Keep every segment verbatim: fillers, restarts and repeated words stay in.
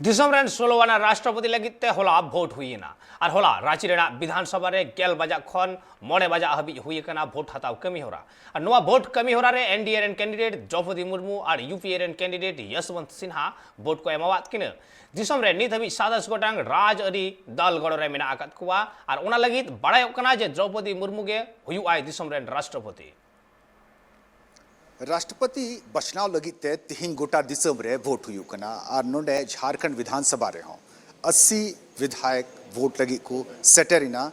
ᱫᱤᱥᱚᱢ ᱨᱮᱱ ᱥᱳᱞᱳ ᱟᱱᱟᱜ ᱨᱟᱥᱴᱨᱚᱯᱚᱛᱤ ᱞᱟᱹᱜᱤᱫ ᱛᱮ ᱦᱚᱞᱟ ᱵᱷᱳᱴ ᱦᱩᱭ ᱮᱱᱟ᱾ ᱟᱨ ᱦᱚᱞᱟ ᱨᱟᱸᱪᱤ ᱨᱮᱱᱟᱜ ᱵᱤᱫᱷᱟᱱ ᱥᱚᱵᱷᱟ ᱨᱮ ᱜᱮᱞ ᱵᱟᱡᱟᱜ ᱠᱷᱚᱱ ᱢᱚᱬᱮ ᱵᱟᱡᱟᱜ ᱦᱟᱹᱵᱤᱡ ᱦᱩᱭ ᱟᱠᱟᱱᱟ ᱵᱷᱳᱴ ᱦᱟᱛᱟᱣ ᱠᱟᱹᱢᱤ ᱦᱚᱨᱟ᱾ ᱟᱨ ᱱᱚᱣᱟ ᱵᱷᱳᱴ ᱠᱟᱹᱢᱤ ᱦᱚᱨᱟ ᱨᱮ ᱮᱱᱰᱤᱮ ᱨᱮᱱ ᱠᱮᱱᱰᱤᱰᱮᱴ ᱫᱨᱚᱣᱯᱚᱫᱤ ᱢᱩᱨᱢᱩ ᱟᱨ ᱤᱭᱩᱯᱤᱮ ᱨᱮᱱ ᱠᱮᱱᱰᱤᱰᱮᱴ ᱭᱚᱥᱵᱚᱱᱛ ᱥᱤᱱᱦᱟ ᱵᱷᱳᱴ ᱠᱚ ᱮᱢᱟᱣᱟᱫ ᱠᱤᱱᱟ᱾ ᱫᱤᱥᱚᱢ ᱨᱮ ᱱᱤᱛ ᱦᱟᱹᱵᱤᱡ ᱥᱟᱛᱟᱥ ᱜᱚᱴᱟᱝ ᱨᱟᱡᱽ ᱟᱹᱨᱤ ᱫᱚᱞ ᱜᱚᱲᱚ ᱨᱮ ᱢᱮᱱᱟᱜ ᱟᱠᱟᱫ ᱠᱚᱣᱟ᱾ ᱟᱨ ᱚᱱᱟ ᱞᱟᱹᱜᱤᱫ ᱵᱟᱲᱟᱭᱚᱜ ᱠᱟᱱᱟ ᱡᱮ ᱫᱨᱚᱣᱯᱚᱫᱤ ᱢᱩᱨᱢᱩ ᱜᱮ ᱦᱩᱭᱩᱜ ᱟᱭ ᱫᱤᱥᱚᱢ ᱨᱮᱱ ᱨᱟᱥᱴᱨᱚᱯᱚᱛᱤ᱾ ᱨᱟᱥᱴᱨᱚᱯᱚᱛᱤ ᱵᱟᱪᱷᱱᱟᱣ ᱞᱟᱹᱜᱤᱫ ᱛᱮ ᱛᱤᱦᱤᱧ ᱜᱚᱴᱟ ᱫᱤᱥᱚᱢ ᱨᱮ ᱵᱷᱳᱴ ᱦᱩᱭᱩᱜ ᱠᱟᱱᱟ᱾ ᱟᱨ ᱱᱚᱰᱮ ᱡᱷᱟᱲᱠᱷᱚᱸᱰ ᱵᱤᱫᱷᱟᱱ ᱥᱚᱵᱷᱟ ᱨᱮᱦᱚᱸ ᱟᱥᱤ ᱵᱤᱫᱷᱟᱭᱚᱠ ᱵᱷᱳᱴ ᱞᱟᱹᱜᱤᱫ ᱠᱚ ᱥᱮᱴᱮᱨ ᱮᱱᱟ᱾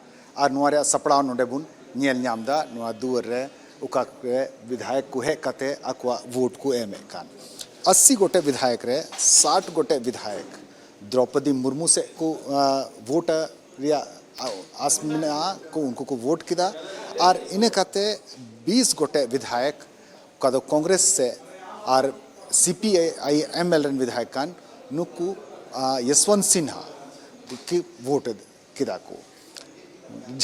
ᱟᱨ ᱱᱚᱣᱟ ᱨᱮᱭᱟᱜ ᱥᱟᱯᱲᱟᱣ ᱱᱚᱰᱮ ᱵᱚᱱ ᱧᱮᱞ ᱧᱟᱢ ᱮᱫᱟ᱾ ᱱᱚᱣᱟ ᱫᱩᱣᱟᱹᱨ ᱨᱮ ᱚᱠᱟ ᱠᱚᱨᱮ ᱵᱤᱫᱷᱟᱭᱚᱠ ᱠᱚ ᱦᱮᱡ ᱠᱟᱛᱮ ᱟᱠᱚᱣᱟᱜ ᱵᱷᱳᱴ ᱠᱚ ᱮᱢᱮᱫ ᱠᱟᱱ᱾ ᱟᱥᱤ ᱜᱚᱴᱮᱡ ᱵᱤᱫᱷᱟᱭᱚᱠ ᱨᱮ ᱥᱟᱴ ᱜᱚᱴᱮᱡ ᱵᱤᱫᱷᱟᱭᱚᱠ ᱫᱨᱚᱯᱚᱫᱤ ᱢᱩᱨᱢᱩ ᱥᱮᱫ ᱠᱚ, ᱟ, ᱵᱷᱳᱴ ᱨᱮᱭᱟᱜ ᱟ-, ᱟᱥ ᱢᱮᱱᱟᱜᱼᱟ ᱠᱚ, ᱩᱱᱠᱩ ᱠᱚ ᱵᱷᱳᱴ ᱠᱮᱫᱟ᱾ ᱟᱨ ᱤᱱᱟᱹ ᱠᱟᱛᱮ ᱵᱤᱥ ᱜᱚᱴᱮᱡ ᱵᱤᱫᱷᱟᱭᱚᱠ, ᱚᱠᱟ ᱫᱚ ᱠᱚᱝᱜᱨᱮᱥ ᱥᱮ ᱟᱨ C P I M L ᱨᱮᱱ ᱵᱤᱫᱷᱟᱭᱚᱠ ᱠᱟᱱ, ᱱᱩᱠᱩ, ᱟ, ᱭᱚᱥᱣᱚᱱᱛ ᱥᱤᱱᱦᱟ ᱠᱤ ᱵᱷᱳᱴ ᱠᱮᱫᱟ ᱠᱚ᱾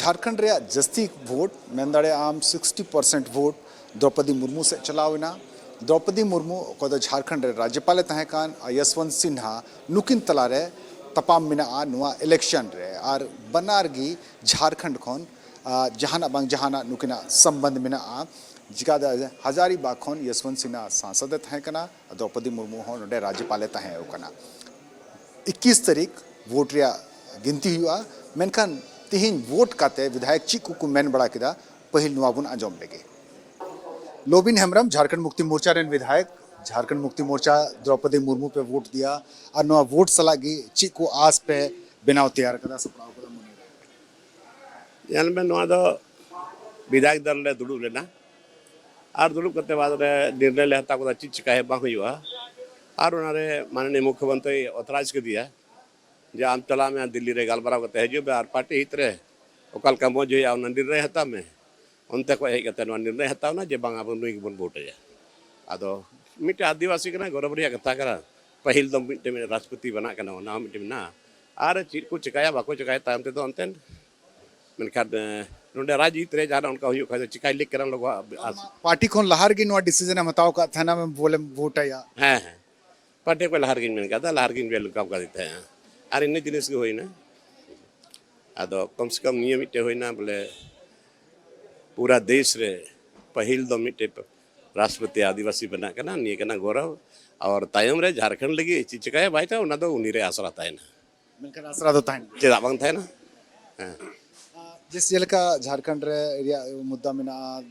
ᱡᱷᱟᱲᱠᱷᱚᱸᱰ ᱨᱮᱭᱟᱜ ᱡᱟᱹᱥᱛᱤ ᱵᱷᱳᱴ, ᱢᱮᱱ ᱫᱟᱲᱮᱭᱟᱜ ᱟᱢ ᱥᱤᱠᱥᱴᱤ ᱯᱟᱨᱥᱮᱱᱴ ᱵᱷᱳᱴ ᱫᱨᱚᱯᱚᱫᱤ ᱢᱩᱨᱢᱩ ᱥᱮᱫ ᱪᱟᱞᱟᱣ ᱮᱱᱟ᱾ ᱫᱨᱚᱯᱚᱫᱤ ᱢᱩᱨᱢᱩ, ᱚᱠᱚᱭ ᱫᱚ ᱡᱷᱟᱲᱠᱷᱚᱸᱰ ᱨᱮ ᱨᱟᱡᱽᱡᱚᱯᱟᱞᱮ ᱛᱟᱦᱮᱸ ᱠᱟᱱ, ᱟᱨ ᱭᱚᱥᱣᱚᱱᱛ ᱥᱤᱱᱦᱟ, ᱱᱩᱠᱤᱱ ᱛᱟᱞᱟᱨᱮ ᱛᱟᱯᱟᱢ ᱢᱮᱱᱟᱜᱼᱟ ᱱᱚᱣᱟ ᱤᱞᱮᱠᱥᱚᱱ ᱨᱮ᱾ ᱟᱨ ᱵᱟᱱᱟᱨ ᱜᱮ ᱡᱷᱟᱲᱠᱷᱚᱸᱰ ᱠᱷᱚᱱ, ᱟ, ᱡᱟᱦᱟᱱᱟᱜ ᱵᱟᱝ ᱡᱟᱦᱟᱱᱟᱜ ᱱᱩᱠᱤᱱᱟᱜ ᱥᱚᱢᱵᱚᱱᱫᱷ ᱢᱮᱱᱟᱜᱼᱟ᱾ ᱪᱤᱠᱟᱹᱛᱮ ᱦᱟᱡᱟᱨᱤᱵᱟᱜᱽ ᱠᱷᱚᱱ ᱭᱚᱥᱣᱚᱱᱛ ᱥᱤᱱᱦᱟ ᱥᱟᱝᱥᱚᱫ ᱮ ᱛᱟᱦᱮᱸ ᱠᱟᱱᱟ, ᱫᱨᱚᱯᱚᱫᱤ ᱢᱩᱨᱢᱩ ᱦᱚᱸ ᱱᱚᱰᱮ ᱨᱟᱡᱽᱡᱚᱯᱟᱞᱮ ᱛᱟᱦᱮᱸ ᱠᱟᱱᱟ᱾ ᱤᱠᱤᱥ ᱛᱟᱹᱨᱤᱠᱷ ᱵᱷᱳᱴ ᱨᱮᱭᱟᱜ ᱜᱤᱱᱛᱤ ᱦᱩᱭᱩᱜᱼᱟ᱾ ᱢᱮᱱᱠᱷᱟᱱ ᱛᱤᱦᱤᱧ ᱵᱷᱳᱴ ᱠᱟᱛᱮ ᱵᱤᱫᱷᱟᱭᱚᱠ ᱪᱮᱫ ᱠᱚᱠᱚ ᱢᱮᱱ ᱵᱟᱲᱟ ᱠᱮᱫᱟ, ᱯᱟᱹᱦᱤᱞ ᱱᱚᱣᱟ ᱵᱚᱱ ᱟᱸᱡᱚᱢ ᱞᱮᱜᱮ᱾ ᱞᱚᱵᱤᱱ ᱦᱮᱢᱵᱨᱚᱢ, ᱡᱷᱟᱲᱠᱷᱚᱸᱰ ᱢᱩᱠᱛᱤ ᱢᱳᱨᱪᱟ ᱨᱮᱱ ᱵᱤᱫᱷᱟᱭᱚᱠ, ᱡᱷᱟᱲᱠᱷᱚᱸᱰ ᱢᱩᱠᱛᱤ ᱢᱳᱨᱪᱟ ᱫᱨᱚᱯᱚᱫᱤ ᱢᱩᱨᱢᱩ ᱯᱮ ᱵᱷᱳᱴ ᱫᱤᱭᱟ, ᱟᱨ ᱱᱚᱣᱟ ᱵᱷᱳᱴ ᱥᱟᱞᱟᱜ ᱜᱮ ᱪᱮᱫ ᱠᱚ ᱟᱥ ᱯᱮ ᱵᱮᱱᱟᱣ ᱛᱮᱭᱟᱨ ᱠᱟᱫᱟ, ᱥᱟᱯᱲᱟᱣ ᱠᱟᱫᱟ ᱢᱚᱱᱮ ᱨᱮ? ᱧᱮᱞ ᱢᱮ, ᱱᱚᱣᱟ ᱫᱚ ᱵᱤᱫᱷᱟᱭᱚᱠ ᱫᱚᱞ ᱞᱮ ᱫᱩᱲᱩᱵ ᱞᱮᱱᱟ, ᱟᱨ ᱫᱩᱲᱩᱵ ᱠᱟᱛᱮ ᱵᱟᱫᱽ ᱨᱮ ᱱᱤᱨᱱᱚᱭ ᱞᱮ ᱦᱟᱛᱟᱣ ᱠᱮᱫᱟ ᱪᱮᱫ ᱪᱤᱠᱟᱹᱭ ᱦᱩᱭᱩᱜᱼᱟ ᱵᱟᱝ ᱦᱩᱭᱩᱜᱼᱟ᱾ ᱟᱨ ᱚᱱᱟᱨᱮ ᱢᱟᱱᱱᱤᱭᱚ ᱢᱩᱠᱷᱭᱚᱢᱚᱱᱛᱨᱤ ᱚᱛᱷᱚᱨᱟᱭᱤᱡᱽ ᱠᱮᱫᱮᱭᱟ ᱡᱮ ᱟᱢ ᱪᱟᱞᱟᱜ ᱢᱮ ᱫᱤᱞᱞᱤ ᱨᱮ, ᱜᱟᱞᱢᱟᱨᱟᱣ ᱠᱟᱛᱮ ᱦᱤᱡᱩᱜ ᱢᱮ ᱟᱨ ᱯᱟᱨᱴᱤ ᱦᱤᱛ ᱨᱮ ᱚᱠᱟ ᱞᱮᱠᱟ ᱢᱚᱡᱽ ᱦᱩᱭᱩᱜᱼᱟ ᱚᱱᱟ ᱱᱤᱨᱱᱚᱭ ᱦᱟᱛᱟᱣ ᱢᱮ᱾ ᱚᱱᱛᱮ ᱠᱷᱚᱱ ᱦᱮᱡ ᱠᱟᱛᱮ ᱱᱚᱣᱟ ᱱᱤᱨᱱᱚᱭ ᱦᱟᱛᱟᱣ ᱮᱱᱟ ᱡᱮ ᱵᱟᱝ, ᱟᱵᱚ ᱱᱩᱭ ᱜᱮᱵᱚᱱ ᱵᱷᱳᱴ ᱟᱭᱟ᱾ ᱟᱫᱚ ᱢᱤᱫᱴᱮᱱ ᱟᱹᱫᱤᱵᱟᱹᱥᱤ ᱠᱟᱱᱟ, ᱜᱚᱨᱚᱵᱽ ᱨᱮᱭᱟᱜ ᱠᱟᱛᱷᱟ ᱠᱟᱱᱟ᱾ ᱯᱟᱹᱦᱤᱞ ᱫᱚ ᱢᱤᱫᱴᱮᱱ, ᱢᱤᱫᱴᱮᱱ ᱨᱟᱥᱴᱨᱚᱯᱚᱛᱤ ᱵᱮᱱᱟᱜ ᱠᱟᱱᱟ, ᱚᱱᱟ ᱦᱚᱸ ᱢᱤᱫᱴᱮᱱ ᱢᱮᱱᱟᱜᱼᱟ᱾ ᱟᱨ ᱪᱮᱫ ᱠᱚ ᱪᱤᱠᱟᱹᱭᱟ ᱵᱟᱠᱚ ᱪᱤᱠᱟᱹᱭᱟ ᱛᱟᱭᱚᱢ ᱛᱮᱫᱚ ᱚᱱᱛᱮᱱ, ᱢᱮᱱᱠᱷᱟᱱ, ᱮ, ᱱᱚᱰᱮ ᱨᱟᱡᱽᱱᱤᱛᱤ ᱨᱮ ᱡᱟᱦᱟᱱᱟᱜ ᱚᱱᱠᱟ ᱦᱩᱭᱩᱜ ᱠᱷᱟᱱ ᱫᱚ ᱪᱤᱠᱟᱹᱭ ᱞᱮᱠ ᱠᱟᱱᱟ ᱞᱚᱜᱚ ᱟᱵ-, ᱟᱥ- ᱯᱟᱨᱴᱤ ᱠᱷᱚᱱ ᱞᱟᱦᱟ ᱨᱮᱜᱮ ᱱᱚᱣᱟ ᱰᱤᱥᱤᱡᱚᱱ ᱮᱢ ᱦᱟᱛᱟᱣ ᱟᱠᱟᱫ ᱛᱟᱦᱮᱱᱟ ᱵᱚᱞᱮᱢ ᱵᱷᱳᱴ ᱟᱭᱟ? ᱦᱮᱸ, ᱦᱮᱸ᱾ ᱯᱟᱨᱴᱤ ᱠᱚ ᱞᱟᱦᱟ ᱨᱮᱜᱮᱧ ᱢᱮᱱ ᱠᱟᱫᱟ, ᱞᱟᱦᱟ ᱨᱮᱜᱮᱧ ᱵᱮᱞ ᱠᱟᱜ ᱠᱟᱫᱮ ᱛᱟᱦᱮᱸᱜᱼᱟ᱾ ᱟᱨ ᱤᱱᱟᱹ ᱡᱤᱱᱤᱥ ᱜᱮ ᱦᱩᱭᱱᱟ᱾ ᱟᱫᱚ ᱠᱚᱢ ᱥᱮ ᱠᱚᱢ ᱱᱤᱭᱟᱹ ᱢᱤᱫᱴᱮᱡ ᱦᱩᱭᱱᱟ ᱵᱚᱞᱮ ᱯᱩᱨᱟ ᱫᱮᱥ ᱨᱮ ᱯᱟᱹᱦᱤᱞ ᱫᱚ ᱢᱤᱫᱴᱮᱡ ᱨᱟᱥᱴᱨᱚᱯᱚᱛᱤ ᱟᱹᱫᱤᱵᱟᱹᱥᱤ ᱵᱮᱱᱟᱜ ᱠᱟᱱᱟ, ᱱᱤᱭᱟᱹ ᱠᱟᱱᱟ ᱜᱚᱨᱚᱵᱽ᱾ ᱟᱨ ᱛᱟᱭᱚᱢ ᱨᱮ ᱡᱷᱟᱨᱠᱷᱚᱸᱰ ᱞᱟᱹᱜᱤᱫ ᱪᱮᱫ ᱪᱤᱠᱟᱹᱭᱟ ᱵᱟᱭ ᱪᱤᱠᱟᱹᱭᱟ, ᱚᱱᱟ ᱫᱚ ᱩᱱᱤ ᱨᱮ ᱟᱥᱨᱟ ᱛᱟᱦᱮᱱᱟ᱾ ᱢᱮᱱᱠᱷᱟᱱ ᱟᱥᱨᱟ ᱫᱚ ᱛᱟᱦᱮᱱ ᱪᱮᱫᱟᱜ ᱵᱟᱝ ᱛᱟᱦᱮᱱᱟ? ᱦᱮᱸ᱾ ᱡᱮ ᱡᱮᱞᱮᱠᱟ ᱡᱷᱟᱲᱠᱷᱚᱸᱰ ᱨᱮ ᱨᱮᱭᱟᱜ ᱢᱩᱫᱽᱫᱟ ᱢᱮᱱᱟᱜᱼᱟ,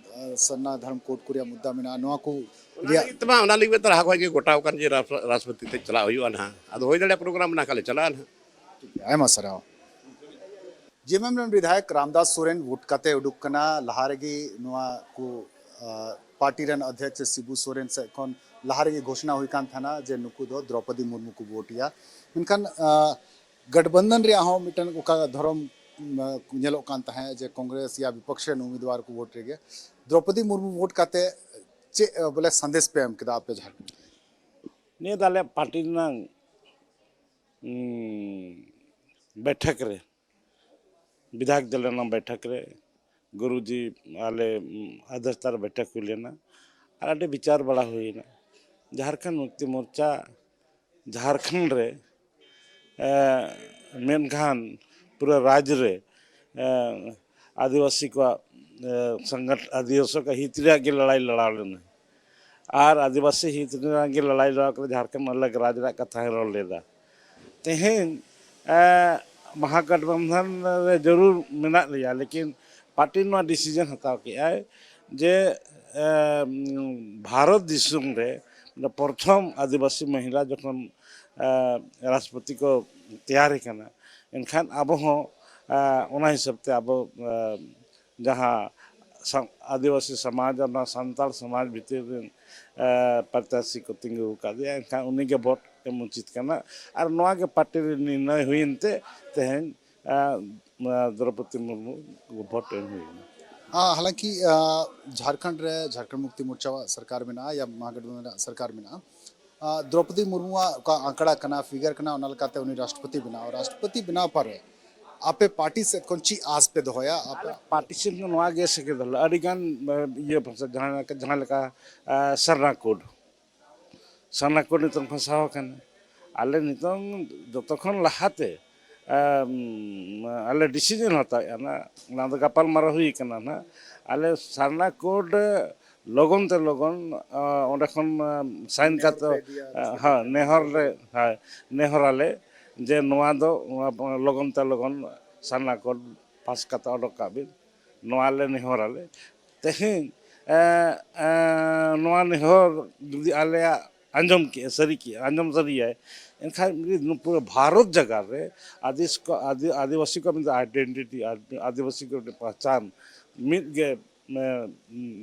ᱥᱟᱨᱱᱟ ᱫᱷᱚᱨᱚᱢ ᱠᱳᱰ ᱠᱚ ᱨᱮᱭᱟᱜ ᱢᱩᱫᱽᱫᱟ ᱢᱮᱱᱟᱜᱼᱟ, ᱱᱚᱣᱟ ᱠᱚ ᱚᱱᱟ ᱨᱮᱭᱟᱜ ᱞᱟᱹᱜᱤᱫ ᱛᱮᱢᱟ, ᱚᱱᱟ ᱞᱟᱹᱜᱤᱫ ᱛᱮ ᱞᱟᱦᱟ ᱠᱷᱚᱱ ᱜᱮ ᱜᱚᱴᱟᱣ ᱟᱠᱟᱱ ᱡᱮ ᱨᱟᱥ-, ᱨᱟᱥᱴᱨᱚᱯᱚᱛᱤ ᱛᱮ ᱪᱟᱞᱟᱜ ᱦᱩᱭᱩᱜᱼᱟ ᱱᱟᱦᱟᱜ᱾ ᱟᱫᱚ ᱦᱩᱭ ᱫᱟᱲᱮᱭᱟᱜᱼᱟ ᱯᱨᱳᱜᱨᱟᱢ ᱱᱟᱦᱟᱜ ᱞᱮ ᱪᱟᱞᱟᱜᱼᱟ ᱱᱟᱦᱟᱜ᱾ ᱟᱭᱢᱟ ᱥᱟᱨᱦᱟᱣ᱾ ᱡᱮᱢᱮᱢ ᱨᱮᱱ ᱵᱤᱫᱷᱟᱭᱚᱠ ᱨᱟᱢᱫᱟᱥ ᱥᱚᱨᱮᱱ ᱵᱷᱳᱴ ᱠᱟᱛᱮ ᱩᱰᱩᱠ ᱠᱟᱱᱟ, ᱞᱟᱦᱟ ᱨᱮᱜᱮ ᱱᱚᱣᱟ ᱠᱚ, ᱟ, ᱯᱟᱨᱴᱤ ᱨᱮᱱ ᱚᱫᱷᱭᱚᱠᱥ ᱥᱤᱵᱩ ᱥᱚᱨᱮᱱ ᱥᱮᱫ ᱠᱷᱚᱱ ᱞᱟᱦᱟ ᱨᱮᱜᱮ ᱜᱷᱳᱥᱱᱟ ᱦᱩᱭ ᱠᱟᱱ ᱛᱟᱦᱮᱱᱟ ᱡᱮ ᱱᱩᱠᱩ ᱫᱚ ᱫᱨᱚᱯᱚᱫᱤ ᱢᱩᱨᱢᱩ ᱠᱚ ᱵᱷᱳᱴ ᱮᱭᱟ᱾ ᱢᱮᱱᱠᱷᱟᱱ, ᱟ, ᱜᱟᱴᱵᱚᱱᱫᱷᱚᱱ ᱨᱮᱭᱟᱜ ᱦᱚᱸ ᱢᱤᱫᱴᱮᱱ ᱚᱠᱟ ᱫᱷᱚᱨᱚᱢ, ᱟ, ᱧᱮᱞᱚᱜ ᱠᱟᱱ ᱛᱟᱦᱮᱸᱫ ᱡᱮ ᱠᱚᱝᱜᱨᱮᱥ ᱭᱟ ᱵᱤᱯᱚᱠᱥ ᱨᱮᱱ ᱩᱢᱤᱫᱣᱟᱨ ᱠᱚ ᱵᱷᱳᱴ ᱨᱮᱜᱮ ᱫᱨᱚᱯᱚᱫᱤ ᱢᱩᱨᱢᱩ ᱵᱷᱳᱴ ᱠᱟᱛᱮ ᱪᱮᱫ, ᱟ, ᱵᱚᱞᱮ ᱥᱟᱸᱫᱮᱥ ᱯᱮ ᱮᱢ ᱠᱮᱫᱟ ᱟᱯᱮ ᱡᱷᱟᱲᱠᱷᱚᱸᱰ? ᱱᱤᱭᱟᱹ ᱫᱚ ᱟᱞᱮ ᱯᱟᱨᱴᱤ ᱨᱮᱱᱟᱜ, ᱩᱸ, ᱵᱮᱴᱷᱚᱠ ᱨᱮ, ᱵᱤᱫᱷᱟᱭᱚᱠ ᱫᱚᱞ ᱨᱮᱱᱟᱜ ᱵᱮᱴᱷᱚᱠ ᱨᱮ ᱜᱩᱨᱩᱡᱤ ᱟᱞᱮ, ᱩᱸ, ᱟᱫᱷᱭᱚᱠᱛᱟ ᱨᱮ ᱵᱮᱴᱷᱚᱠ ᱦᱩᱭ ᱞᱮᱱᱟ ᱟᱨ ᱟᱹᱰᱤ ᱵᱤᱪᱟᱨ ᱵᱟᱲᱟ ᱦᱩᱭᱱᱟ᱾ ᱡᱷᱟᱲᱠᱷᱚᱸᱰ ᱢᱩᱠᱛᱤ ᱢᱳᱨᱪᱟ ᱡᱷᱟᱲᱠᱷᱚᱸᱰ ᱨᱮ, ᱮ, ᱢᱮᱱᱠᱷᱟᱱ ᱯᱩᱨᱟᱹ ᱨᱟᱡᱽ ᱨᱮ, ᱮ, ᱟᱹᱫᱤᱵᱟᱹᱥᱤ ᱠᱚᱣᱟᱜ, ᱮ, ᱥᱚᱝᱜᱚᱴ-, ᱟᱹᱫᱤᱵᱟᱹᱥᱤ ᱠᱚᱣᱟᱜ ᱦᱤᱛ ᱨᱮᱭᱟᱜ ᱜᱮ ᱞᱟᱲᱟᱭ ᱞᱟᱲᱟᱣ ᱞᱮᱱᱟ᱾ ᱟᱨ ᱟᱹᱫᱤᱵᱟᱹᱥᱤ ᱦᱤᱛ ᱨᱮᱱᱟᱜ ᱜᱮ ᱞᱟᱲᱟᱭ ᱞᱟᱲᱟᱣ ᱠᱟᱛᱮ ᱡᱷᱟᱲᱠᱷᱚᱸᱰ ᱟᱞᱟᱜᱽ ᱨᱟᱡᱽ ᱨᱮᱭᱟᱜ ᱠᱟᱛᱷᱟ ᱦᱚᱸᱭ ᱨᱚᱲ ᱞᱮᱫᱟ᱾ ᱛᱮᱦᱮᱧ, ᱮ, ᱢᱚᱦᱟᱜᱚᱴᱵᱚᱱᱫᱷᱚᱱ ᱨᱮ ᱡᱟᱹᱨᱩᱲ ᱢᱮᱱᱟᱜ ᱞᱮᱭᱟ, ᱞᱮᱠᱤᱱ ᱯᱟᱨᱴᱤ ᱱᱚᱣᱟ ᱰᱤᱥᱤᱡᱚᱱ ᱦᱟᱛᱟᱣ ᱠᱮᱜᱼᱟᱭ ᱡᱮ, ᱮ, ᱵᱷᱟᱨᱚᱛ ᱫᱤᱥᱚᱢ ᱨᱮ ᱯᱨᱚᱛᱷᱚᱢ ᱟᱹᱫᱤᱵᱟᱹᱥᱤ ᱢᱚᱦᱤᱞᱟ ᱡᱚᱠᱷᱚᱱ, ᱮ, ᱨᱟᱥᱴᱨᱚᱯᱚᱛᱤ ᱠᱚ ᱛᱮᱭᱟᱨᱮ ᱠᱟᱱᱟ, ᱮᱱᱠᱷᱟᱱ ᱟᱵᱚ ᱦᱚᱸ, ᱮ, ᱚᱱᱟ ᱦᱤᱥᱟᱹᱵ ᱛᱮ ᱟᱵᱚ, ᱮ, ᱡᱟᱦᱟᱸ ᱥᱟ-, ᱟᱹᱫᱤᱵᱟᱹᱥᱤ ᱥᱚᱢᱟᱡᱽ ᱟᱨ ᱱᱚᱣᱟ ᱥᱟᱱᱛᱟᱲ ᱥᱚᱢᱟᱡᱽ ᱵᱷᱤᱛᱤᱨ ᱨᱮᱱ, ᱮ, ᱯᱨᱚᱛᱭᱟᱥᱤ ᱠᱚ ᱛᱤᱸᱜᱩ ᱟᱠᱟᱫᱮᱭᱟ, ᱮᱱᱠᱷᱟᱱ ᱩᱱᱤᱜᱮ ᱵᱷᱳᱴ ᱮᱢ ᱩᱪᱤᱛ ᱠᱟᱱᱟ᱾ ᱟᱨ ᱱᱚᱣᱟ ᱜᱮ ᱯᱟᱨᱴᱤ ᱨᱮ ᱱᱤᱨᱱᱚᱭ ᱦᱩᱭᱮᱱ ᱛᱮ ᱛᱮᱦᱮᱧ, ᱮ, ᱫᱨᱚᱯᱚᱫᱤ ᱢᱩᱨᱢᱩ ᱵᱷᱳᱴ ᱮᱢ ᱦᱩᱭᱮᱱᱟ᱾ ᱦᱟᱞᱟᱝᱠᱤ, ᱟ, ᱡᱷᱟᱲᱠᱷᱚᱸᱰ ᱨᱮ ᱡᱷᱟᱲᱠᱷᱚᱸᱰ ᱢᱩᱠᱛᱤ ᱢᱳᱨᱪᱟᱣᱟᱜ ᱥᱚᱨᱠᱟᱨ ᱢᱮᱱᱟᱜᱼᱟ ᱭᱟ ᱢᱚᱦᱟᱜᱚᱴᱵᱚᱱᱫᱷᱚᱱ ᱨᱮᱱᱟᱜ ᱥᱚᱨᱠᱟᱨ ᱢᱮᱱᱟᱜᱼᱟ, ᱟ, ᱫᱨᱚᱯᱚᱫᱤ ᱢᱩᱨᱢᱩᱣᱟᱜ ᱚᱠᱟ ᱟᱸᱠᱲᱟ ᱠᱟᱱᱟ, ᱯᱷᱤᱜᱟᱨ ᱠᱟᱱᱟ, ᱚᱱᱟ ᱞᱮᱠᱟᱛᱮ ᱩᱱᱤ ᱨᱟᱥᱴᱨᱚᱯᱚᱛᱤ ᱵᱮᱱᱟᱣ, ᱨᱟᱥᱴᱨᱚᱯᱚᱛᱤ ᱵᱮᱱᱟᱣ ᱯᱚᱨᱮ ᱟᱯᱮ ᱯᱟᱨᱴᱤ ᱥᱮᱫ ᱠᱷᱚᱱ ᱪᱮᱫ ᱟᱥ ᱯᱮ ᱫᱚᱦᱚᱭᱟ? ᱟᱯᱮ ᱟᱞᱮ ᱯᱟᱨᱴᱤ ᱥᱮᱫ ᱠᱷᱚᱱ ᱱᱚᱣᱟ ᱜᱮ ᱥᱮ ᱠᱮᱫᱟᱞᱮ, ᱟᱹᱰᱤ ᱜᱟᱱ, ᱮ, ᱤᱭᱟᱹ ᱵᱷᱟᱥᱟ, ᱡᱟᱦᱟᱸ ᱞᱮᱠᱟ, ᱡᱟᱦᱟᱸ ᱞᱮᱠᱟ, ᱮ, ᱥᱟᱨᱱᱟ ᱠᱳᱰ, ᱥᱟᱨᱱᱟ ᱠᱳᱰ ᱱᱤᱛᱚᱝ ᱯᱷᱟᱸᱥᱟᱣ ᱟᱠᱟᱱᱟ᱾ ᱟᱞᱮ ᱱᱤᱛᱚᱝ ᱡᱚᱛᱚ ᱠᱷᱚᱱ ᱞᱟᱦᱟᱛᱮ, ᱮᱢ, ᱟᱞᱮ ᱰᱤᱥᱤᱡᱚᱱ ᱦᱟᱛᱟᱣᱮᱫᱼᱟ ᱱᱟᱜ, ᱚᱱᱟ ᱫᱚ ᱜᱟᱯᱟᱞ ᱢᱟᱨᱟᱣ ᱦᱩᱭ ᱠᱟᱱᱟ ᱱᱟᱜ᱾ ᱟᱞᱮ ᱥᱟᱨᱱᱟ ᱠᱳᱰ ᱞᱚᱜᱚᱱ ᱛᱮ ᱞᱚᱜᱚᱱ, ᱟ, ᱚᱸᱰᱮ ᱠᱷᱚᱱ, ᱟ, ᱥᱟᱭᱤᱱ ᱠᱟᱛᱮ, ᱟ, ᱦᱮᱸ, ᱱᱮᱦᱚᱨ ᱞᱮ, ᱦᱮᱸ, ᱱᱮᱦᱚᱨ ᱟᱞᱮ ᱡᱮ ᱱᱚᱣᱟ ᱫᱚ, ᱱᱚᱣᱟ ᱞᱚᱜᱚᱱ ᱛᱮ ᱞᱚᱜᱚᱱ ᱥᱟᱨᱱᱟ ᱠᱳᱰ ᱯᱟᱥ ᱠᱟᱛᱮ ᱚᱰᱚᱠ ᱠᱟᱜ ᱵᱤᱱ, ᱱᱚᱣᱟ ᱞᱮ ᱱᱮᱦᱚᱨ ᱟᱞᱮ᱾ ᱛᱮᱦᱮᱧ, ᱮ, ᱮ, ᱱᱚᱣᱟ ᱱᱮᱦᱚᱨ ᱡᱩᱫᱤ ᱟᱞᱮᱭᱟᱜ ᱟᱸᱡᱚᱢ ᱠᱮᱜᱼᱟ, ᱥᱟᱹᱨᱤ ᱠᱮᱜᱼᱟ, ᱟᱸᱡᱚᱢ ᱥᱟᱹᱨᱤᱭᱟᱭ, ᱮᱱᱠᱷᱟᱱ ᱯᱩᱨᱟᱹ ᱵᱷᱟᱨᱚᱛ ᱡᱟᱠᱟᱛ ᱨᱮ ᱟᱫᱤᱥ ᱠᱚ, ᱟᱫᱤ-, ᱟᱹᱫᱤᱵᱟᱹᱥᱤ ᱠᱚᱣᱟᱜ ᱢᱤᱫᱴᱟᱝ ᱟᱭᱰᱮᱱᱴᱤᱴᱤ, ᱟᱨ ᱟᱹᱫᱤᱵᱟᱹᱥᱤ ᱠᱚᱣᱟᱜ ᱢᱤᱫᱴᱟᱝ ᱯᱟᱦᱪᱟᱱ ᱢᱤᱫ ᱜᱮ, ᱮ,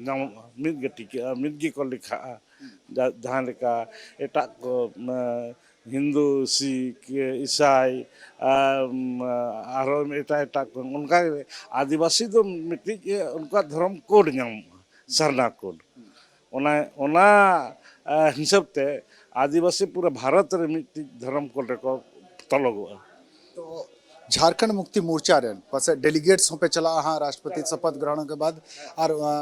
ᱧᱟᱢᱚᱜᱼᱟ, ᱢᱤᱫ ᱜᱮ ᱴᱤᱠᱟᱹᱜᱼᱟ, ᱢᱤᱫ ᱜᱮᱠᱚ ᱞᱮᱠᱷᱟᱜᱼᱟ᱾ ᱡᱟ-, ᱡᱟᱦᱟᱸ ᱞᱮᱠᱟ ᱮᱴᱟᱜ ᱠᱚ, ᱮ, ᱦᱤᱱᱫᱩ, ᱥᱤᱠᱷ, ᱤᱥᱟᱭ, ᱟᱨ, ᱟᱨᱦᱚᱸ ᱮᱴᱟᱜ ᱮᱴᱟᱜ ᱠᱚ, ᱚᱱᱠᱟ ᱜᱮ ᱟᱹᱫᱤᱵᱟᱹᱥᱤ ᱫᱚ ᱢᱤᱫᱴᱤᱡ ᱩᱱᱠᱩᱣᱟᱜ ᱫᱷᱚᱨᱚᱢ ᱠᱳᱰ ᱧᱟᱢᱚᱜᱼᱟ, ᱥᱟᱨᱱᱟ ᱠᱳᱰ᱾ ᱚᱱᱟ, ᱚᱱᱟ, ᱮ, ᱦᱤᱥᱟᱹᱵ ᱛᱮ ᱟᱹᱫᱤᱵᱟᱹᱥᱤ ᱯᱩᱨᱟᱹ ᱵᱷᱟᱨᱚᱛ ᱨᱮ ᱢᱤᱫᱴᱤᱡ ᱫᱷᱚᱨᱚᱢ ᱠᱳᱰ ᱨᱮᱠᱚ ᱛᱚᱞᱚᱜᱚᱜᱼᱟ᱾ ᱛᱚ ᱡᱷᱟᱲᱠᱷᱚᱸᱰ ᱢᱩᱠᱛᱤ ᱢᱳᱨᱪᱟ ᱨᱮᱱ ᱯᱟᱥᱮᱡ ᱰᱮᱞᱤᱜᱮᱴᱥ ᱦᱚᱸᱯᱮ ᱪᱟᱞᱟᱜᱼᱟ ᱦᱟᱸᱜ ᱨᱟᱥᱴᱨᱚᱯᱚᱛᱤ ᱥᱚᱯᱚᱛ ᱜᱨᱚᱦᱚᱱ ᱠᱮ ᱵᱟᱫ, ᱟᱨ, ᱟ,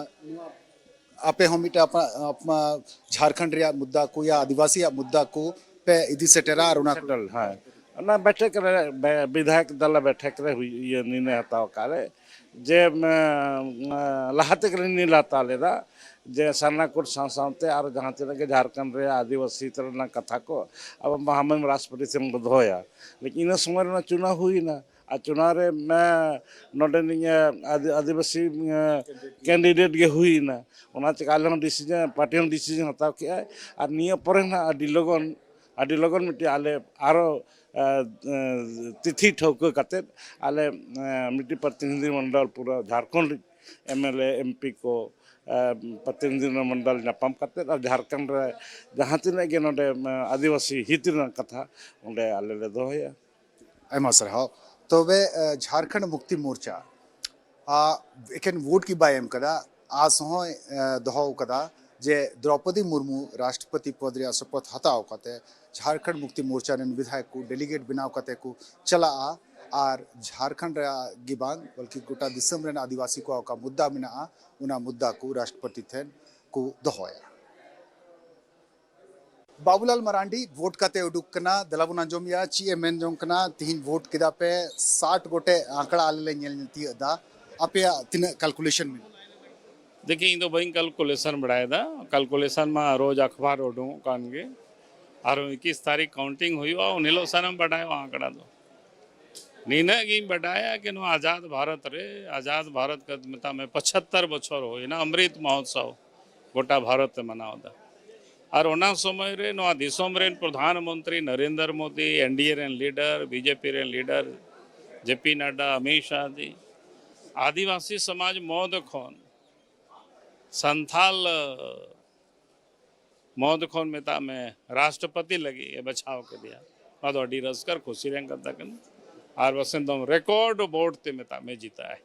ᱟᱯᱮ ᱦᱚᱸ ᱢᱤᱫᱴᱟᱝ ᱟᱯᱱᱟ, ᱟᱯᱱᱟ ᱡᱷᱟᱲᱠᱷᱚᱸᱰ ᱨᱮᱭᱟᱜ ᱢᱩᱫᱽᱫᱟ ᱠᱚ ᱭᱟ ᱟᱹᱫᱤᱵᱟᱹᱥᱤᱭᱟᱜ ᱢᱩᱫᱽᱫᱟ ᱠᱚ ᱯᱮ ᱤᱫᱤ ᱥᱮᱴᱮᱨᱟ ᱟᱨ ᱚᱱᱟ ᱠᱚ ᱥᱮᱴᱮᱨ, ᱦᱮᱸ᱾ ᱚᱱᱟ ᱵᱮᱴᱷᱮᱠ ᱨᱮ, ᱵᱮ-, ᱵᱤᱫᱷᱟᱭᱚᱠ ᱫᱚᱞ ᱵᱮᱴᱷᱮᱠ ᱨᱮ ᱦᱩᱭ-, ᱤᱭᱟᱹ ᱱᱤᱨᱱᱚᱭ ᱦᱟᱛᱟᱣ ᱟᱠᱟᱫ ᱞᱮ ᱡᱮ, ᱢ-, ᱞᱟᱦᱟ ᱛᱮᱜᱮ ᱞᱮ ᱱᱤᱨᱱᱚᱭ ᱦᱟᱛᱟᱣ ᱞᱮᱫᱟ ᱡᱮ ᱥᱟᱨᱱᱟ ᱠᱳᱰ ᱥᱟᱶ ᱥᱟᱶᱛᱮ ᱟᱨ ᱡᱟᱦᱟᱸ ᱛᱤᱱᱟᱹᱜ ᱜᱮ ᱡᱷᱟᱲᱠᱷᱚᱸᱰ ᱨᱮ ᱟᱹᱫᱤᱵᱟᱹᱥᱤ ᱨᱮᱱᱟᱜ ᱠᱟᱛᱷᱟ ᱠᱚ ᱟᱵᱚ ᱢᱚᱦᱟᱢᱚᱦᱤᱢ ᱨᱟᱥᱴᱨᱚᱯᱚᱛᱤ ᱴᱷᱮᱱ ᱵᱚ ᱫᱚᱦᱚᱭᱟ᱾ ᱞᱮᱠᱤᱱ ᱤᱱᱟᱹ ᱥᱚᱢᱚᱭ ᱨᱮᱱᱟᱜ ᱪᱩᱱᱟᱣ ᱦᱩᱭᱱᱟ᱾ ᱟᱨ ᱪᱩᱱᱟᱣ ᱨᱮ, ᱮ, ᱱᱚᱰᱮᱱᱤᱡ, ᱮ, ᱟᱹᱫᱤ-, ᱟᱹᱫᱤᱵᱟᱹᱥᱤ, ᱮ, ᱠᱮᱱᱰᱤᱰᱮᱴ ᱜᱮ ᱦᱩᱭᱱᱟ᱾ ᱚᱱᱟ ᱪᱤᱠᱟ ᱟᱞᱮ ᱦᱚᱸ ᱰᱤᱥᱤᱡᱚᱱ, ᱯᱟᱨᱴᱤ ᱦᱚᱸ ᱰᱤᱥᱤᱡᱚᱱ ᱦᱟᱛᱟᱣ ᱠᱮᱜᱼᱟ᱾ ᱟᱨ ᱱᱤᱭᱟᱹ ᱯᱚᱨᱮ ᱱᱟᱜ ᱟᱹᱰᱤ ᱞᱚᱜᱚᱱ, ᱟᱹᱰᱤ ᱞᱚᱜᱚᱱ ᱢᱤᱫᱴᱮᱡ ᱟᱞᱮ ᱟᱨᱚ, ᱮ, ᱮ, ᱛᱤᱛᱷᱤ ᱴᱷᱟᱹᱣᱠᱟᱹ ᱠᱟᱛᱮᱫ ᱟᱞᱮ, ᱮ, ᱢᱤᱫᱴᱤᱡ ᱯᱨᱚᱛᱤᱱᱤᱫᱷᱤ ᱢᱚᱱᱰᱚᱞ ᱯᱩᱨᱟᱹ Jharkhand M L A, M P ᱠᱚ, ᱮ, ᱯᱨᱚᱛᱤᱱᱤᱫᱷᱤ ᱢᱚᱱᱰᱚᱞ ᱧᱟᱯᱟᱢ ᱠᱟᱛᱮᱫ ᱟᱨ ᱡᱷᱟᱲᱠᱷᱚᱸᱰ ᱨᱮ ᱡᱟᱦᱟᱸ ᱛᱤᱱᱟᱹᱜ ᱜᱮ ᱱᱚᱰᱮ, ᱮ, ᱟᱹᱫᱤᱵᱟᱹᱥᱤ ᱦᱤᱛ ᱨᱮᱱᱟᱜ ᱠᱟᱛᱷᱟ ᱚᱸᱰᱮ ᱟᱞᱮ ᱞᱮ ᱫᱚᱦᱚᱭᱟ᱾ ᱟᱭᱢᱟ ᱥᱟᱨᱦᱟᱣ᱾ ᱛᱚᱵᱮ, ᱮ, ᱡᱷᱟᱲᱠᱷᱚᱸᱰ ᱢᱩᱠᱛᱤ ᱢᱳᱨᱪᱟ, ᱟ, ᱮᱠᱮᱱ ᱵᱷᱳᱴ ᱜᱮ ᱵᱟᱭ ᱮᱢ ᱠᱟᱫᱟ, ᱟᱥ ᱦᱚᱸᱭ, ᱮ, ᱫᱚᱦᱚ ᱠᱟᱫᱟ ᱡᱮ ᱫᱨᱚᱯᱚᱫᱤ ᱢᱩᱨᱢᱩ ᱨᱟᱥᱴᱨᱚᱯᱚᱛᱤ ᱯᱚᱫ ᱨᱮᱭᱟᱜ ᱥᱚᱯᱚᱛ ᱦᱟᱛᱟᱣ ᱠᱟᱛᱮ ᱡᱷᱟᱲᱠᱷᱚᱸᱰ ᱢᱩᱠᱛᱤ ᱢᱳᱨᱪᱟ ᱨᱮᱱ ᱵᱤᱫᱷᱟᱭᱚᱠ ᱠᱚ ᱰᱮᱞᱤᱜᱮᱴ ᱵᱮᱱᱟᱣ ᱠᱟᱛᱮ ᱠᱚ ᱪᱟᱞᱟᱜᱼᱟ ᱟᱨ ᱡᱷᱟᱲᱠᱷᱚᱸᱰ ᱨᱮᱭᱟᱜ ᱜᱮ ᱵᱟᱝ ᱵᱚᱞᱠᱤ ᱜᱚᱴᱟ ᱫᱤᱥᱚᱢ ᱨᱮᱱ ᱟᱹᱫᱤᱵᱟᱹᱥᱤ ᱠᱚᱣᱟᱜ ᱚᱠᱟ ᱢᱩᱫᱽᱫᱟ ᱢᱮᱱᱟᱜᱼᱟ ᱚᱱᱟ ᱢᱩᱫᱽᱫᱟ ᱠᱚ ᱨᱟᱥᱴᱨᱚᱯᱚᱛᱤ ᱴᱷᱮᱱ ᱠᱚ ᱫᱚᱦᱚᱭᱟ᱾ ᱵᱟᱵᱩᱞᱟᱞ ᱢᱟᱨᱟᱱᱰᱤ ᱵᱷᱳᱴ ᱠᱟᱛᱮ ᱩᱰᱩᱠ ᱠᱟᱱᱟ᱾ ᱫᱮᱞᱟ ᱵᱚᱱ ᱟᱸᱡᱚᱢᱮᱭᱟ ᱪᱮᱫ ᱮ ᱢᱮᱱ ᱡᱚᱝ ᱠᱟᱱᱟ᱾ ᱛᱤᱦᱤᱧ ᱵᱷᱳᱴ ᱠᱮᱫᱟ ᱯᱮ, ᱥᱟᱴ ᱜᱚᱴᱮᱡ ᱟᱸᱠᱲᱟ ᱟᱞᱮ ᱞᱮ ᱧᱮᱞ ᱛᱤᱭᱟᱹᱜ ᱮᱫᱟ᱾ ᱟᱯᱮᱭᱟᱜ ᱛᱤᱱᱟᱹᱜ ᱠᱟᱞᱠᱩᱞᱮᱥᱚᱱ ᱢᱮᱱᱟᱜᱼᱟ? ᱫᱮᱠᱷᱤ, ᱤᱧ ᱫᱚ ᱵᱟᱹᱧ ᱠᱟᱞᱠᱩᱞᱮᱥᱚᱱ ᱵᱟᱲᱟᱭᱮᱫᱟ᱾ ᱠᱟᱞᱠᱩᱞᱮᱥᱚᱱ ᱢᱟ ᱨᱳᱡᱽ ᱟᱠᱷᱵᱟᱨ ᱩᱰᱩᱝᱚᱜ ᱠᱟᱱ ᱜᱮ᱾ ᱟᱨᱦᱚᱸ ᱮᱠᱤᱥ ᱛᱟᱹᱨᱤᱠᱷ ᱠᱟᱣᱩᱱᱴᱤᱝ ᱦᱩᱭᱩᱜᱼᱟ, ᱩᱱ ᱦᱤᱞᱳᱜ ᱥᱟᱱᱟᱢ ᱵᱟᱰᱟᱭᱚᱜᱼᱟ ᱟᱸᱠᱲᱟ ᱫᱚ᱾ ᱱᱤᱱᱟᱹᱜ ᱜᱤᱧ ᱵᱟᱰᱟᱭᱟ ᱠᱤ ᱱᱚᱣᱟ ᱟᱡᱟᱫ ᱵᱷᱟᱨᱚᱛ ᱨᱮ, ᱟᱡᱟᱫ ᱵᱷᱟᱨᱚᱛ ᱠᱟ ᱢᱮᱛᱟᱜ ᱢᱮ ᱯᱚᱪᱷᱟᱛᱛᱟᱨ ᱵᱚᱪᱷᱚᱨ ᱦᱩᱭᱱᱟ, ᱚᱢᱨᱤᱛ ᱢᱚᱦᱳᱛᱥᱚᱵ ᱜᱚᱴᱟ ᱵᱷᱟᱨᱚᱛ ᱮ ᱢᱟᱱᱟᱣ ᱮᱫᱟ᱾ ᱟᱨ ᱚᱱᱟ ᱥᱚᱢᱚᱭ ᱨᱮ ᱱᱚᱣᱟ ᱫᱤᱥᱚᱢ ᱨᱮᱱ ᱯᱨᱚᱫᱷᱟᱱ ᱢᱚᱱᱛᱨᱤ ᱱᱚᱨᱮᱱᱫᱨᱚ ᱢᱳᱫᱤ, ᱮᱱᱰᱤᱮ ᱨᱮᱱ ᱞᱤᱰᱟᱨ, ᱵᱤᱡᱮᱯᱤ ᱨᱮᱱ ᱞᱤᱰᱟᱨ ᱡᱮᱯᱤ ᱱᱟᱰᱰᱟ, ᱚᱢᱤᱛ ᱥᱟᱦ ᱡᱤ, ᱟᱹᱫᱤᱵᱟᱹᱥᱤ ᱥᱚᱢᱟᱡᱽ ᱢᱚᱫᱽ ᱠᱷᱚᱱ ᱥᱟᱱᱛᱷᱟᱞ ᱢᱚᱫᱽ ᱠᱷᱚᱱ ᱢᱮᱛᱟᱜ ᱢᱮ ᱨᱟᱥᱴᱨᱚᱯᱚᱛᱤ ᱞᱟᱹᱜᱤᱫ ᱮ ᱵᱟᱪᱷᱟᱣ ᱠᱮᱫᱮᱭᱟ᱾ ᱱᱚᱣᱟ ᱫᱚ ᱟᱹᱰᱤ ᱨᱟᱹᱥᱠᱟᱹ ᱟᱨ ᱠᱩᱥᱤ ᱨᱮᱱᱟᱜ ᱠᱟᱛᱷᱟ ᱠᱟᱱᱟ᱾ ᱟᱨ ᱵᱟᱥᱮᱱ ᱫᱚᱢ ᱨᱮᱠᱚᱨᱰ ᱵᱷᱳᱴ ᱛᱮ ᱢᱮᱛᱟᱜ ᱢᱮ ᱡᱤᱛᱟᱹᱜ ᱟᱭ᱾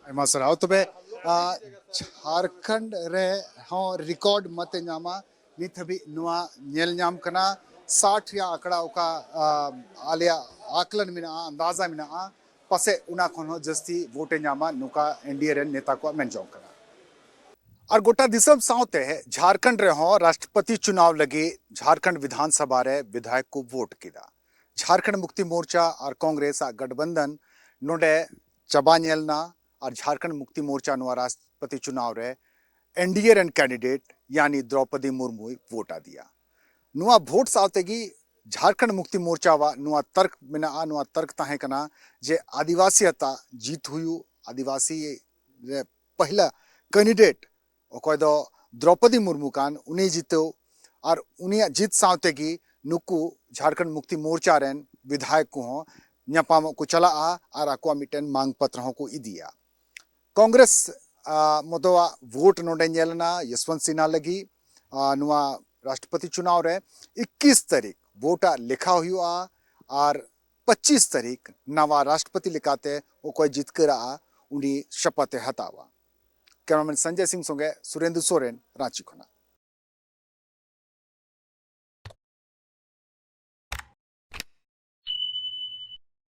ᱟᱭᱢᱟ ᱥᱟᱨᱦᱟᱣ᱾ ᱛᱚᱵᱮ ᱟ, ᱡᱷᱟᱲᱠᱷᱚᱸᱰ ᱨᱮ ᱦᱚᱸ ᱨᱮᱠᱚᱨᱰ ᱢᱟᱛᱮ ᱧᱟᱢᱟ᱾ ᱱᱤᱛ ᱦᱟᱹᱵᱤᱡ ᱱᱚᱣᱟ ᱧᱮᱞ ᱧᱟᱢ ᱠᱟᱱᱟ, ᱥᱟᱴ ᱨᱮᱭᱟᱜ ᱟᱸᱠᱲᱟ ᱚᱠᱟ ᱟ, ᱟᱞᱮᱭᱟᱜ ᱟᱠᱞᱟᱱ ᱢᱮᱱᱟᱜᱼᱟ, ᱟᱱᱫᱟᱡᱟ ᱢᱮᱱᱟᱜᱼᱟ, ᱯᱟᱥᱮᱡ ᱚᱱᱟ ᱠᱷᱚᱱ ᱦᱚᱸ ᱡᱟᱹᱥᱛᱤ ᱵᱷᱳᱴ ᱮ ᱧᱟᱢᱟ, ᱱᱚᱝᱠᱟ ᱮᱱᱰᱤᱮ ᱨᱮᱱ ᱱᱮᱛᱟ ᱠᱚᱣᱟᱜ ᱢᱮᱱ ᱡᱚᱝ ᱠᱟᱱᱟ᱾ ᱟᱨ ᱜᱚᱴᱟ ᱫᱤᱥᱚᱢ ᱥᱟᱶᱛᱮ ᱡᱷᱟᱲᱠᱷᱚᱸᱰ ᱨᱮᱦᱚᱸ ᱨᱟᱥᱴᱨᱚᱯᱚᱛᱤ ᱪᱩᱱᱟᱣ ᱞᱟᱹᱜᱤᱫ ᱡᱷᱟᱲᱠᱷᱚᱸᱰ ᱵᱤᱫᱷᱟᱱ ᱥᱚᱵᱷᱟ ᱨᱮ ᱵᱤᱫᱷᱟᱭᱚᱠ ᱠᱚ ᱵᱷᱳᱴ ᱠᱮᱫᱟ᱾ ᱡᱷᱟᱲᱠᱷᱚᱸᱰ ᱢᱩᱠᱛᱤ ᱢᱳᱨᱪᱟ ᱟᱨ ᱠᱚᱝᱜᱨᱮᱥ ᱟᱜ ᱜᱟᱴᱵᱚᱱᱫᱷᱚᱱ ᱱᱚᱰᱮ ᱪᱟᱵᱟ ᱧᱮᱞ ᱮᱱᱟ᱾ ᱟᱨ ᱡᱷᱟᱲᱠᱷᱚᱸᱰ ᱢᱩᱠᱛᱤ ᱢᱳᱨᱪᱟ ᱱᱚᱣᱟ ᱨᱟᱥᱴᱨᱚᱯᱚᱛᱤ ᱪᱩᱱᱟᱣ ᱨᱮ ᱮᱱᱰᱤᱮ ᱨᱮᱱ ᱠᱮᱱᱰᱤᱰᱮᱴ ᱭᱟᱱᱤ ᱫᱨᱚᱯᱚᱫᱤ ᱢᱩᱨᱢᱩᱭ ᱵᱷᱳᱴ ᱟᱫᱮᱭᱟ᱾ ᱱᱚᱣᱟ ᱵᱷᱳᱴ ᱥᱟᱶ ᱛᱮᱜᱮ ᱡᱷᱟᱲᱠᱷᱚᱸᱰ ᱢᱩᱠᱛᱤ ᱢᱳᱨᱪᱟᱣᱟᱜ ᱱᱚᱣᱟ ᱛᱟᱨᱠ ᱢᱮᱱᱟᱜᱼᱟ, ᱱᱚᱣᱟ ᱛᱟᱨᱠ ᱛᱟᱦᱮᱸ ᱠᱟᱱᱟ ᱡᱮ ᱟᱹᱫᱤᱵᱟᱹᱥᱤ ᱟᱛᱟ ᱡᱤᱛ ᱦᱩᱭᱩᱜ, ᱟᱹᱫᱤᱵᱟᱹᱥᱤ ᱨᱮ ᱯᱟᱹᱦᱞᱟ ᱠᱮᱱᱰᱤᱰᱮᱴ ᱚᱠᱚᱭ ᱫᱚ ᱫᱨᱚᱯᱚᱫᱤ ᱢᱩᱨᱢᱩ ᱠᱟᱱ, ᱩᱱᱤ ᱡᱤᱛᱟᱹᱣ᱾ ᱟᱨ ᱩᱱᱤᱭᱟᱜ ᱡᱤᱛ ᱥᱟᱶ ᱛᱮᱜᱮ ᱱᱩᱠᱩ ᱡᱷᱟᱲᱠᱷᱚᱸᱰ ᱢᱩᱠᱛᱤ ᱢᱳᱨᱪᱟ ᱨᱮᱱ ᱵᱤᱫᱷᱟᱭᱚᱠ ᱠᱚᱦᱚᱸ ᱧᱟᱯᱟᱢᱚᱜ ᱠᱚ ᱪᱟᱞᱟᱜᱼᱟ ᱟᱨ ᱟᱠᱚᱣᱟᱜ ᱢᱤᱫᱴᱮᱱ ᱢᱟᱝ ᱯᱚᱛᱨᱚ ᱦᱚᱸᱠᱚ ᱤᱫᱤᱭᱟ᱾ ᱠᱚᱝᱜᱨᱮᱥ ᱟ, ᱢᱚᱛᱚᱣᱟᱜ ᱵᱷᱳᱴ ᱱᱚᱰᱮ ᱧᱮᱞ ᱮᱱᱟ ᱭᱚᱥᱣᱚᱱᱛ ᱥᱤᱱᱦᱟ ᱞᱟᱹᱜᱤᱫ᱾ ᱟ, ᱱᱚᱣᱟ ᱨᱟᱥᱴᱨᱚᱯᱚᱛᱤ ᱪᱩᱱᱟᱣ ᱨᱮ ᱤᱠᱤᱥ ᱛᱟᱹᱨᱤᱠᱷ ᱵᱷᱳᱴ ᱟᱜ ᱞᱮᱠᱷᱟ ᱦᱩᱭᱩᱜᱼᱟ ᱟᱨ ᱯᱚᱸᱪᱤᱥ ᱛᱟᱹᱨᱤᱠᱷ ᱱᱟᱣᱟ ᱨᱟᱥᱴᱨᱚᱯᱚᱛᱤ ᱞᱮᱠᱟᱛᱮ ᱚᱠᱚᱭ ᱡᱤᱛᱠᱟᱹᱨᱟᱜᱼᱟ, ᱩᱱᱤ ᱥᱚᱯᱚᱛ ᱮ ᱦᱟᱛᱟᱣᱟ᱾ ᱠᱮᱢᱮᱨᱟᱢᱮᱱ ᱥᱚᱧᱡᱚᱭ ᱥᱤᱝ ᱥᱚᱸᱜᱮ ᱥᱩᱨᱮᱱᱫᱩ ᱥᱚᱨᱮᱱ, ᱨᱟᱸᱪᱤ ᱠᱷᱚᱱᱟᱜ᱾